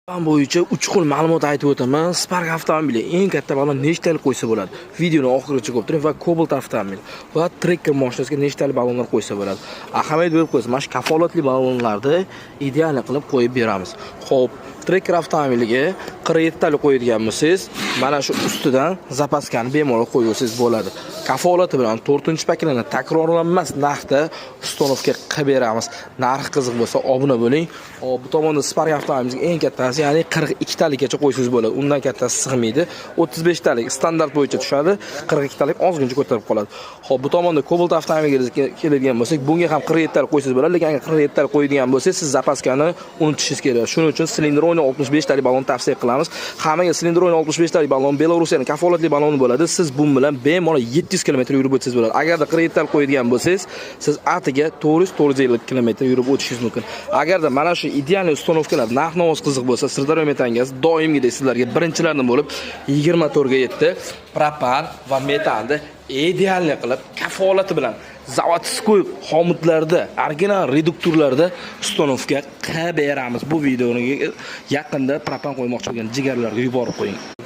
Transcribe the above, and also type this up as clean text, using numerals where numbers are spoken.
Propan bo'yicha uch xil ma'lumot aytib o'taman. Spark avtomobili eng katta ballon nechtalik qo'ysa bo'ladi? Videoni oxirigacha ko'rib turing va Cobalt avtomobili va Tracker mashinasiga nechtalik ballonlar qo'ysa bo'ladi? Ahamiyat berib qo'ysa, mana shu kafolatli ballonlarni ideal qilib qo'yib beramiz. Xo'p, Tracker avtomobiliga 47 talik qo'yadigan bo'lsangiz, mana shu ustidan запаска ni bemalol qo'ysangiz bo'ladi. Kafolati bilan 4-paketlarni takrorlanmas narxda установка qilib beramiz. Narxi qiziq bo'lsa, obuna bo'ling. Hop, bu tomonda Spark avtomobilimizning eng kattasi, ya'ni 42 talikgacha qo'ysangiz bo'ladi. Undan kattasi sig'maydi. 35 talik standart bo'yicha tushadi, 42 talik ozgincha ko'tarib qoladi. Xo'p, bu tomonda Cobalt avtomobiliga keladigan bo'lsak, bunga ham 47 talik qo'ysangiz bo'ladi, lekin agar 47 talik qo'yadigan bo'lsangiz, siz запаска ni unutishingiz kerak. Shuning uchun цилиндровой 65 talik ballon tavsiya qilamiz. Hammaga цилиндровой 65 talik ballon Belorussiyaning kafolatli balloni bo'ladi. Siz bu bilan bemalol 700 km yurib o'tsangiz bo'ladi. Agarda 47 talik qo'yadigan bo'lsangiz, siz atiga 400-450 km yurib o'tishingiz mumkin. Agarda mana shu идеальный установка lar narx-navosi qiziq bo'lsa, Sirdaryo metangaz doimgidek sizlarga birinchilardan bo'lib 24 ga 7 propan va metanni идеальный qilib kafolati bilan заводской xomutlarda, original reduktorlarda установка qilib beramiz. Bu videoni yaqinda propan qo'ymoqchi bo'lgan jigarlarga yuborib qo'ying.